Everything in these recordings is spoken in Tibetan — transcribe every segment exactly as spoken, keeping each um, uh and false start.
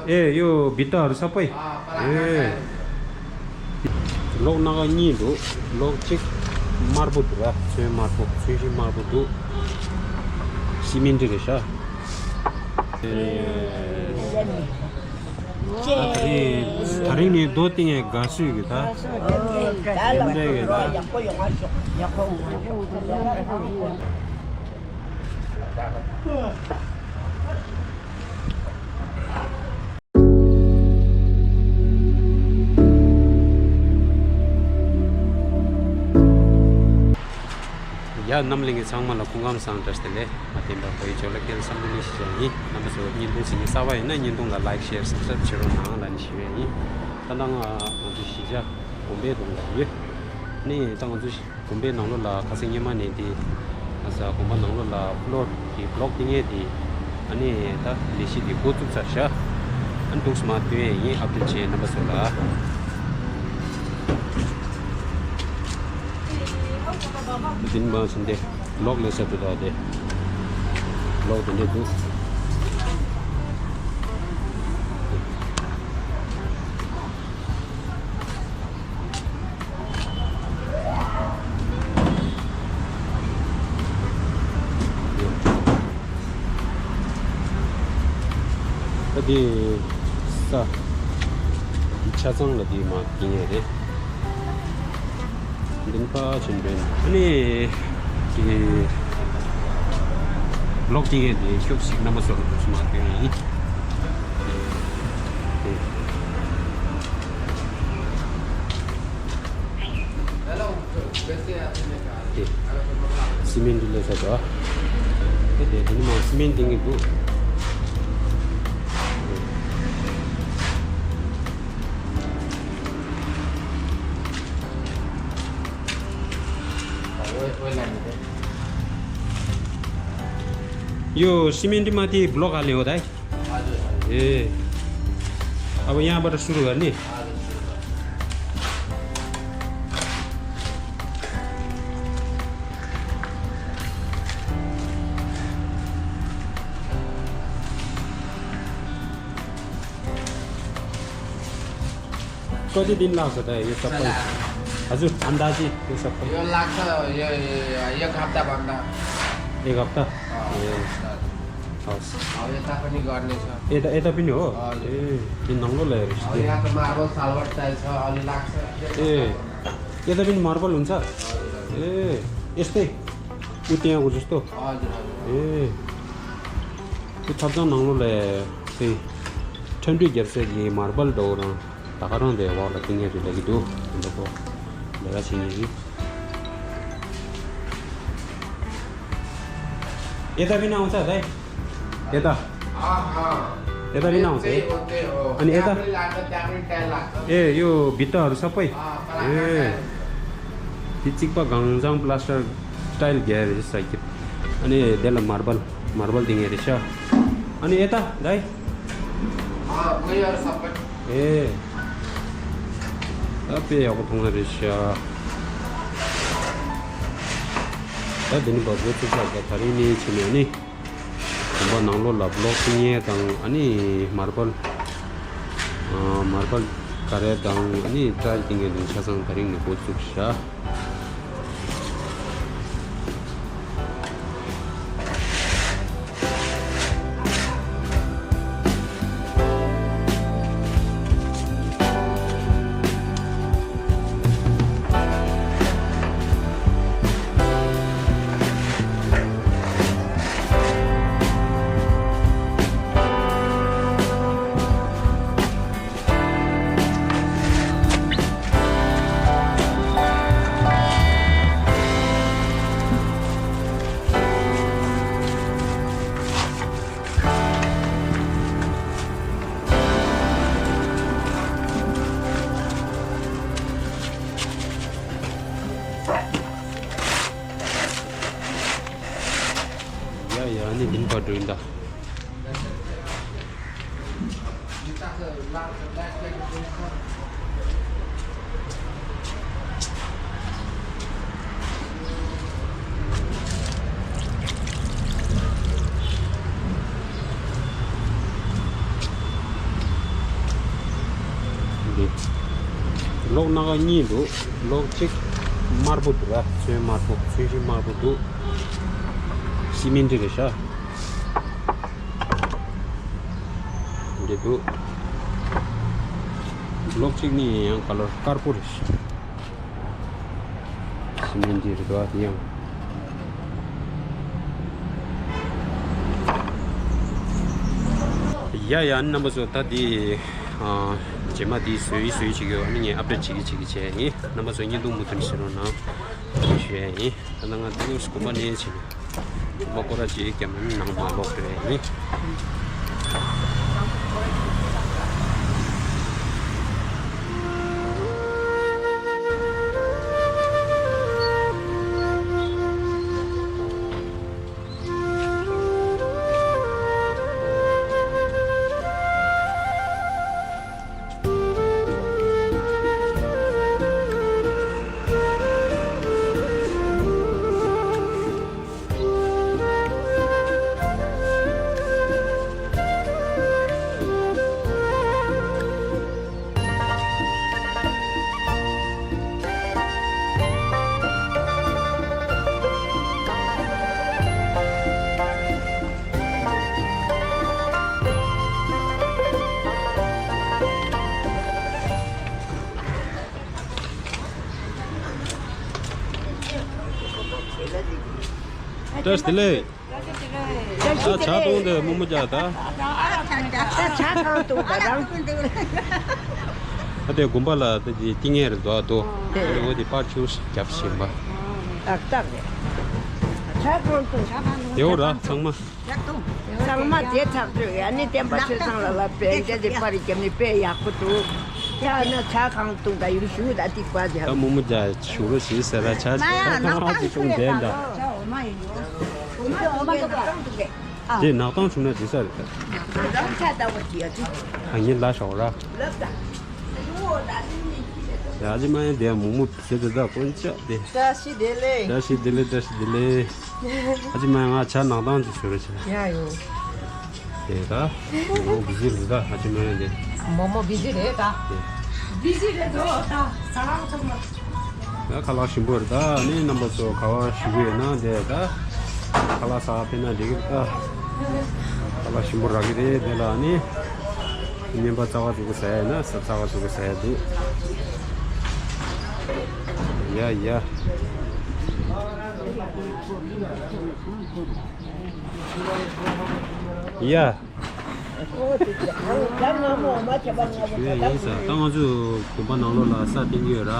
ཨེ་ཡོ་བི་ཏ་རུ་ས་པའི། ཨེ། ལོག་སྣ་ཁ་གཉིས་འདུག་ལོག་གཅིག་དམར་པོ་འདུག་ར། ཚོན་དམར་པོ། ཚོན་ཤིང་དམར་པོ་འདུག་སི་མེན་ཊི་རེད་ཤག་ཨེ། ད་རིང་ད་རིང་ནས་རྡོ་བཏིང་ཡས་དགའ་བསུ་གི་ད། དེ་འདྲ་གི་ད། ཡ། རྣམ་གླིང་གི་ཚང་མ་ལ་སྐུ་ཁམས་བཟང་། བཀྲ་ཤིས་བདེ་ལེགས། མ་བསྟན་པ་བོད་ཡིག་སྦྱོར་ལ་སྐད་བསམ་བློ་ནི་ཞིག་ཡིན། རྣམ་པ་ཚོ་བརྙན་ཐུང་གཟིགས་མཁན་གསར་པ་ཡིན་ན་བརྙན་ཐུང་ལ་ལའིཀ་ཤེར་སབ་སི་ཀ་རེབ་བྱེད་རོགས་གནང་ལབ་ནི་ཞུ་ཡས་ཡིན། ད་ལྟ་ང་ང་ཚོ་གཞིས་ཆགས་དགོན་པའི་གདོང་ལ་ཡོད། ནི་ད་ང་ཚོ་དགོན་པའི་ནང་ལོགས་ལ་ཁ་སང་སྔོན་མ་ནས་དེ། ཨ་ས་དགོན་པ་ནང་ལོགས་ལ་ཕློར་གྱི་བློག་བཏིང་ཡས་དེ། ཨ་ནི་ད་ལས་གཞི་དེ་འགོ་བཙུགས་ཚར་ཤག་ཨ་ནི་འདུག་སེ་མར་སྟོན་ཡས་ཡིན། ཨབ་ཌེཊ་བྱས་རྣམ་པ་ཚོ་ལ། འདི་ནི་མ་ཟིན་ཏེ་བློག་ལས་ས་འདུག་ད་དེ། བློག་དེ་འདྲས་འདུག་ད་དེ་ས་དེ་ཆ་ཚང་ལ་དེ་མར་བཏིང་ཡས་རེད། འདི་ནི་ཕ་ཆེན་པོའི་ཨ་ནི་དེ་བློག་བཏིང་ཡས་དེ་ཁྱོད་ཞིག་རྣམ་པ་ཚོ་ལ་འདུག་སེ་མར་སྟོན་ཡས་ཡིན། དེ། དེ། སི་མེན་ཊི་ལས་ས་དོ། དེ་དེ་དེ་ནི་མ་སི་མེན་ཊི་འདིང་གི་འདུག यो सिमेन्टमा ती ब्लक हाल्ने हो दाइ? हजुर, हजुर। ए। अब यहाँबाट सुरु गर्ने? हजुर, सुरु गर्ने। कति दिन लाग्छ त यो सबै? सदा। हजुर, अन्दाजी यो सबै? यो लाग्छ, यो, यो, यो एक हप्ताभन्दा। एक हप्ता? अँ, ए। हस्। अब यता पनि गर्नेछ। यता, यता पनि हो? हजुर। ए, यो नङ्गो ल्याएर अब यस्तो। यहाँ त मार्बल सालबाट चाहिन्छ, अलि लाग्छ। ए, यता पनि मार्बल हुन्छ? हजुर, हजुर। ए, यस्तै उ त्यहाँको जस्तो? हजुर, हजुर। ए, यो थप्जा नङ्गो ल्याएर चाहिँ ठन्डु घेर चाहिँ मार्बल डोर। ད་ག་རང་དེ་འོག་ལ་བཏིང་ཡས་དེ་ལས་ཀྱི་འདུག་འདི་ཁོ་ལས་ཀ་བྱེད་ངེས་ཡིན། यता पनि आउँछ है? यता। अँ, अँ। यता पनि आउँछ है? त्यही हो, त्यही हो। अनि यता? त्यहाँ पनि लाग्छ, त्यहाँ पनि टाइल लाग्छ। ए, यो भित्ताहरू सबै? अँ, ए। त्यो चिक्पा घाङझाङ प्लास्टर टाइल घ्याएर रहेछ साइकल। अनि त्यसलाई मार्बल, मार्बल दिने रहेछ। अनि यता, दाइ? अँ, उयोहरू सबै। ए। ད་དཔེ་ཡག་པོ་མཐོང་ཡ་རེད་ཤག་ད་འདི་ནི་བ་བོད་ཚོ་ཚ་ག་ད་རིང་ནི་ཕྱིན་ནས་ནི། དགོན་པ་ནང་ལོགས་ལ་བློག་བཏིང་ཡས་དང་ཨ་ནི་མར་པལ། ཨ་མར་པལ་ག་རེ་དང་ཨ་ནི་ཊའིལ་བཏིང་ཡས་དང་ཆ་ཚང་ད་རིང་ནས་འགོ་བཙུགས་ཤག་ཡ་ཡ་ནི་ལིན་པ་འགྲོ་ཡིན་ད། ལོག་སྣ་ཁ་གཉིས་འདུག་ལོག་གཅིག་དམར་པོ་འདུག་ར། ཚོན་དམར་པོ། ཚོན་ཞིང་དམར་པོ་འདུག་སི་མེན་ཊི་རེད་ཤག་འདི་འདུག་ལོག་གཅིག་ནི་ཡང་ཀ་ལར་དཀར་པོ་རེད་ཤག་སི་མེན་ཊི་རེད་འདུག་ཨ། དེ་ཡང་། ཡ་ཡ། རྣམ་པ་ཚོ། ད་འདི་ཨ། རྗེས་མ་འདི་བཟོ་ཡི་བཟོ་ཡི་བྱེད་ཀྱི་ཡོད། ཨ་ནི་ངས་ཨབ་ཌེཊ་བྱེད་ཀྱི་བྱེད་ཀྱི་བྱས་ཡིན། རྣམ་པ་ཚོ་བརྙན་ཐུང་མུ་མཐུད་ནས་གཟིགས་རོགས་གནང་ཞུ་ཡ་ཡིན། ད་ལྟ་ང་ཏི་ནུ་སི་གོམ་པ་ནས་བྱེད་ཀྱི། གོམ་པ་སྐོར་ར་ཅིག་བརྒྱབ་ནས་ནང་མ་ལོག་འགྲོ་ཡ་ཡིན། བཀྲ་ཤིས་བདེ་ལེགས། ད་ཇ་བཏུང་དེ་མོག་མོག་རྒྱག་ད། ད་ཇ་གང་བཏུང་ད་རང་། ཨ་དེ་དགོན་པ་ལ་དེ་དེ་བཏིང་ངེས་རེད་དོ། ཨ་དོ། དེ་འོ་དེ་པར་ཆུ་རྒྱབ་བཞིན་པ། ཏག་ཏག་རེད། ཇ་གང་བཏུང་། དེའོ་ར་ཚང་མ། ཚང་མ་དེ་ཐག་ཆོད། ཡ་ནི་བསྟན་པ་ཆོས་བཟང་ལ་ལབ་པས་འདི་དེ་པར་རྒྱབ་ནི་དཔེ་ཡག་པོ་འདུག་ད་ན་ཇ་གང་བཏུང་ད་ཡུལ་ཞུ་ད་ཏིག་པ་ཇ། ད་མོག་མོག་རྒྱག་ཞུ་རོགས་ཞེས་ཟེར་ར། ཇ་ཇ་གང་ཅིག་བཏུང་བསྡད་ད། དེ་ནག་ཐང་བྱུང་ན་འགྲིག་ས་རེད་ད། ཨ་ངའི་ལ་ཤོག་ར། ཡ་ཨ་ཅེ་མ་ཡན་དེ་མོག་མོག་ཟེར་དེ་ད་དཀོན་མཆོག་དེ། བཀྲ་ཤིས་བདེ་ལེགས། བཀྲ་ཤིས་བདེ་ལེགས། བཀྲ་ཤིས་བདེ་ལེགས། ཨ་ཅེ་མ་ཡན་ང་ཇ་ནག་ཐང་ཅིག་ཞུ་རོགས་ཞེས། ཡ་ཡོ། དེ་ད། མོག་མོག་བི་ཟི་རེད་ད། ཨ་ཅེ་མ་ཡན་དེ། མོག་མོག་བི་ཟི་རེད་ད། དེ། བི་ཟི་རེད་དོ་ད། ཟ་ཁང་ཚང་མ། ཡ་ཁ་ལག་ཞིམ་པོ་རེད་ད། ནི་རྣམ་པ་ཚོ་ག་བ་ཞུ་གི་ཡོད་ན་དེ་ད། ཁ་ལག་ཟ་ཕེབས་ན་འགྲིག་གི་རེད་ད། ཁ་ལག་ཞིམ་པོ་རག་གི་རེད། དེ་ལ་ནི་བརྙན་པ་རྩ་བ་ཟུག་གི་ཟ་ཡ་ཡིན་ན་ཟ་རྩ་བ་ཟུག་གི་ཟ་ཡ་འདུག་ཡ་ཡ། ཡ། ཡིན་ས། ད་ང་ཚོ་དགོན་པ་ནང་ལོགས་ལ་ས་བཏིང་གི་ཡོད་ར།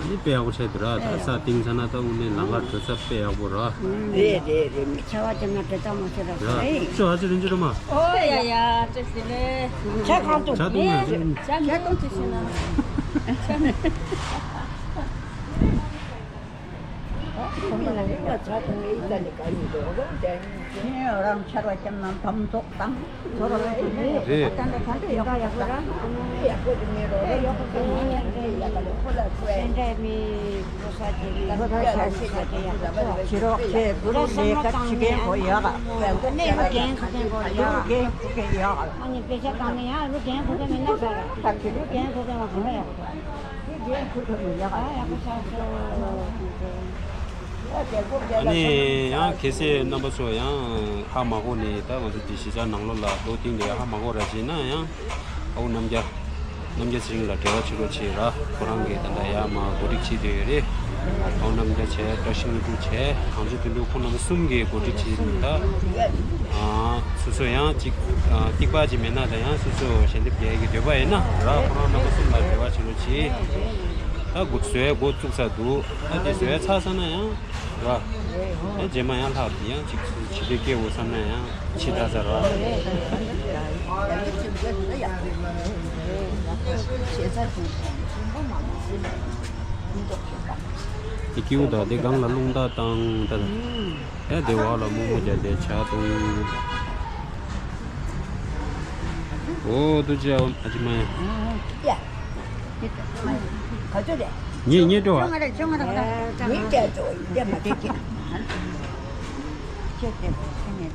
འདི་དཔེ་ཡག་པོ་ཆགས་འདུག་ར། ད་ས་བཏིང་ཚར་ན་ད་དངོས་གནས་ལམ་ཁ་འགྲོ་ས་དཔེ་ཡག་པོ་ར། རེད་རེད་རེད། མི་ཆ་བ་ཅན་ན་དེ་ལྟ་མ་བྱེད་ར། ར་ཤོ་ཨ་ཅེ་རིན་ཅི་རོ་མ། ཨོ་ཡ་ཡ་ཅེ་ཟེར་ལེ། ཇ་གང་བཏུང་། ཇ་བཏུང་ན། ཇ་བཏུང་ཅི་ཞིག་ན། རང་ཆར་བ་ཅན་ན་དམ་ཚོགས་དང་། རེད། ཨ་ནི་ཡང་གལ་སྲིད་རྣམ་པ་ཚོ་ཡང་ཧ་མ་གོ་ནས་ད་ང་ཚོ་འདི་གཞིས་ཆགས་ནང་ལོགས་ལ་རྡོ་བཏིང་དེ་ཧ་མ་གོ་ར་བྱས་ན་ཡང་ཨ་ཁུ་རྣམ་རྒྱལ། རྣམ་རྒྱལ་ཚེ་རིང་ལ་འབྲེལ་བ་བྱེད་རོགས་བྱེད་ར། ཁོ་རང་གིས་ད་ལྟ་ཡར་མར་གོ་སྒྲིག་བྱེད་བསྡད་ཡོད་རེད། ཨ་ཁུ་རྣམ་རྒྱལ་བྱས། བཀྲ་ཤིས་དངོས་གྲུབ་བྱས། གངས་ལྗོངས་དོན་གྲུབ། ཁོང་རྣམ་པ་གསུམ་གྱིས་གོ་སྒྲིག་བྱས་ནས་ད། ཨ། སོ་སོ་ཡང་ཅིག་ཨ། ཐིགས་པ་ཅིག་མེད་ན་ད་ཡང་སོ་སོ་ཞལ་འདེབས་རྒྱག་གི་འདོད་པ་ཡིན་ན་ར། ཁོ་རང་རྣམ་པ་གསུམ་ལ་འབྲེལ་བ་བྱེད་རོགས་བྱེད། ད་འགོ་བཟོ་ཡ་འགོ་བཙུགས་ཚར་འདུག་ད་དེ་བཟོ་ཡ་ཚར་སོང་ན་ཡང་། ར། ཨེ་རྗེས་མ་ཡང་ལྷག་ཡང་ཅིག་ཕྱི་དྲོ་སྐྱེ་འོ་བསམ་ན་ཡང་ཕྱི་དྲག་ས་ར། དེ་སྐྱེ་བོ་དག་དེ་སྒང་ལ་རླུང་རྟ་བཏང་ད། ཨེ་དེ་འོག་ལ་མོག་མོག་རྒྱག་དེ་ཇ་བཏུང་། ཨོ་ཐུགས་རྗེ་ཆེ་ཨ་ཅེ་མ་ཡ། ག་ཚོད་རེད། ངས་ངས་སྤྲོ་བ། ང་རེད་ཅོ་ང་རེད་ང་རེད། ངས་སྤྲད་ཅོ་ཡིན་དེ་མ་དེ་ཀྱི། ཁྱེད་དེ་ཁྱེད་ངས།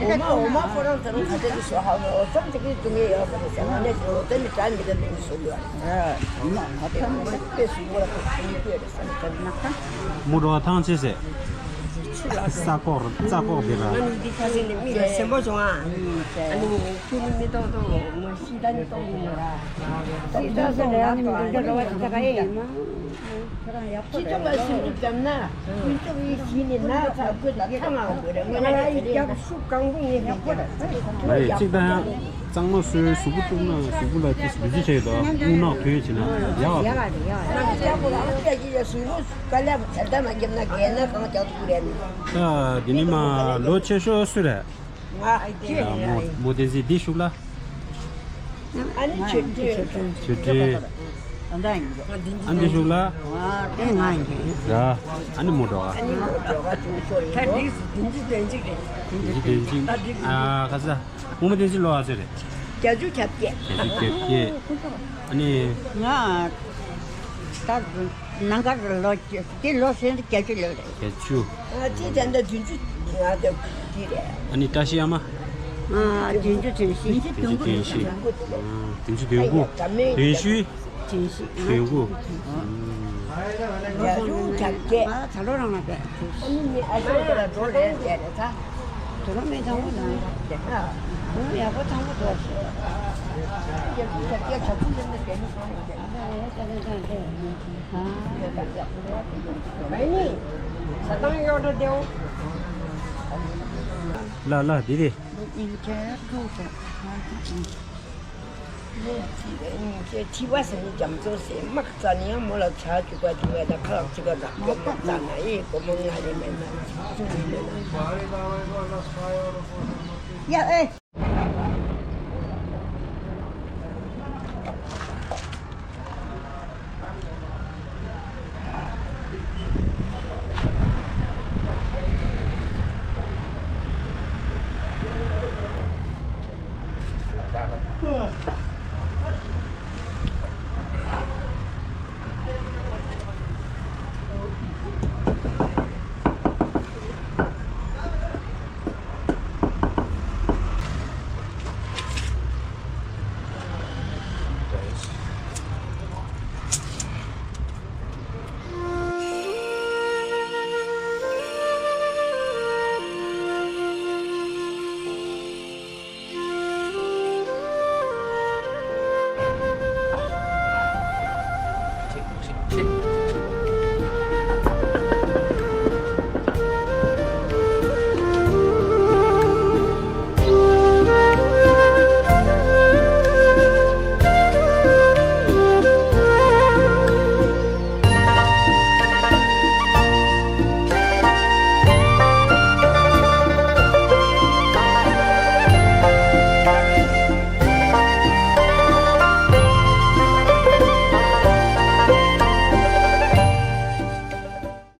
འོ་མ་འོ་མ་ཁོ་རང་ཚོ་རང་ཁ་ཆེ་གི་ཤོ་ཧ་ལོ་འོ་ཚང་ཅིག་གི་ཏུ་ངེ་ཡོད་པ་རེད་ཟེར་ང་ནས་འོ་ཚང་མི་གྲ་མི་ག་ལུང་སོ་ཡོད་རེད། ཨ་ང་ཚང་མི་དཔེ་སུ་བོ་ལ་ཁོ་ཁྱི་མི་དཔེ་རེད་ཟེར་ན་ཚང་མི་ནག་ཐང་། མུ་འགྲོ་ཐང་ཆེ་ཟེར། ས་ཀོག་ས་ཀོག་དེ་ར། ང་ནི་འདི་ཁ་སེ་ནི་མི་ལ་སེམས་པོ་བྱུང་ཨ། ཨ་ནི་ཁྱོད་ནི་མི་ཏོག་ཏོག་ངོ་ཤི་ད་ནི་ཏོག་ཡིན་ནོ་ར། ཤི་ད་སེ་ལ་ཡང་མི་འདུག་ད་ར་བ་ཅི་ད་ག་ཨེ་ཡིན་ན། སྤྱི་ཚོགས་ལ་སེམས་ཤུགས་བརྒྱབ་ན། སྤྱི་ཚོགས་ཡིན་གཞི་ནས་ན་ཚ་ཁུལ་ལ་ཐང་ང་དགོས་རེད་ངོ་ན་ཡ་ཁྱེད་རེད། ཤུགས་གང་པོ་ངས་ཡག་པོ་རེད། མ་རེད་གཅིག་ད་ཡང་གཙང་མ་སོའི་གཟུགས་པོ་བཀྲུས་ན་གཟུགས་པོ་ལ་ཏིས་ལུས་རྩི་བྱས་དང་རྔུལ་ནག་ཐོན་བྱས་ན་ཡག་ཡག་རེད་ཡག་རེད། ཡག་ཡག་རེད། གཟུགས་པོ་དཀའ་ལས་ཚད་ལྡན་ལ་བརྒྱབ་ན་རྒས་ན་གང་རྒྱག་ཐུབ་ཀྱི་རེད། ད་འདི་ནི་མ་ལོ་ཆེ་ཤོས་སུ་རེད། ང་ཨ་ཡ་མོ་མོ་བསྟན་འཛིན་འདི་བཞུགས་ལ། ཨ་ནི་ཆོས་སྒྲོན། ཆོས་སྒྲོན། ཨ་འདི་བཞུགས་ལ། ཨ་འདི་ང་ཡིན། ར། ཨ་ནི་མོ་འགྲོ་ཨ། ད་འདི་འདི་འཇིག་རྟེན་འཇིག་རེད། འཇིག་རྟེན་འཇིག་ཨ་ཁ་ས། མོ་མོ་བསྟན་འཛིན་ལོ་ཨ་ཚོད་རེད། བརྒྱད་ཅུ་གྱ་བརྒྱད། བརྒྱད་ཅུ་གྱ་བརྒྱད། ཨ་ནི། ང་ད་ནང་ཁར་ལོ་བཅུ་དེ་ལོ་སེང་བརྒྱད་ཅུ་ལོ་རེད། བརྒྱད་ཅུ། ཨ་ཅེ་ཅན་ད་བདུན་ཅུ་ང་ད་དེ་རེད། ཨ་ནི་བཀྲ་ཤིས་ཨ་མ། ཨ་བདུན་ཅུ་དོན་བཞི། བདུན་ཅུ་དོན་བཞི། བདུན་ཅུ་དོན་དགུ། དོན་བཞི། དོན་བཞི། དོན་དགུ། ཡ་ཡུ་གྱ་བརྒྱད། ང་ད་ལོ་རང་ལ་བས། ཨ་ནི་ནི་ཨ་ཅེ་ད་ལ་འགྲོ་རེད་བསྡད་རེད་ད། དོ་རོ་མེད་དང་པོ་དང་། ཨ་ཡག་པོ་དང་པོ་འགྲོ་ཞེས། ཡ་ཡུ་གྱ་བརྒྱད་གྱ་དགུ་ལ་ནི་བསྡད་ནི་གང་ཡིན་བསྡད་ནི། ལ་ལ་དེ་རེད། ཁྲི་བ་ཟེར་ནི་རྒྱ་མཚོ་ཟེར་དམག་རྩ་ནི་ཡང་མོ་ལ་ཚ་རྒྱུག་པ་དུ་བས་ད་ཁ་ལག་ཅིག་ག་ལག་སྐྱོ་དམག་རྩ་ན་ཡེ་སྒོར་མོ་ལྔ་རེ་མེད་ན་ཅུ་རེ་མེད་ན། ཡ་ཨེ།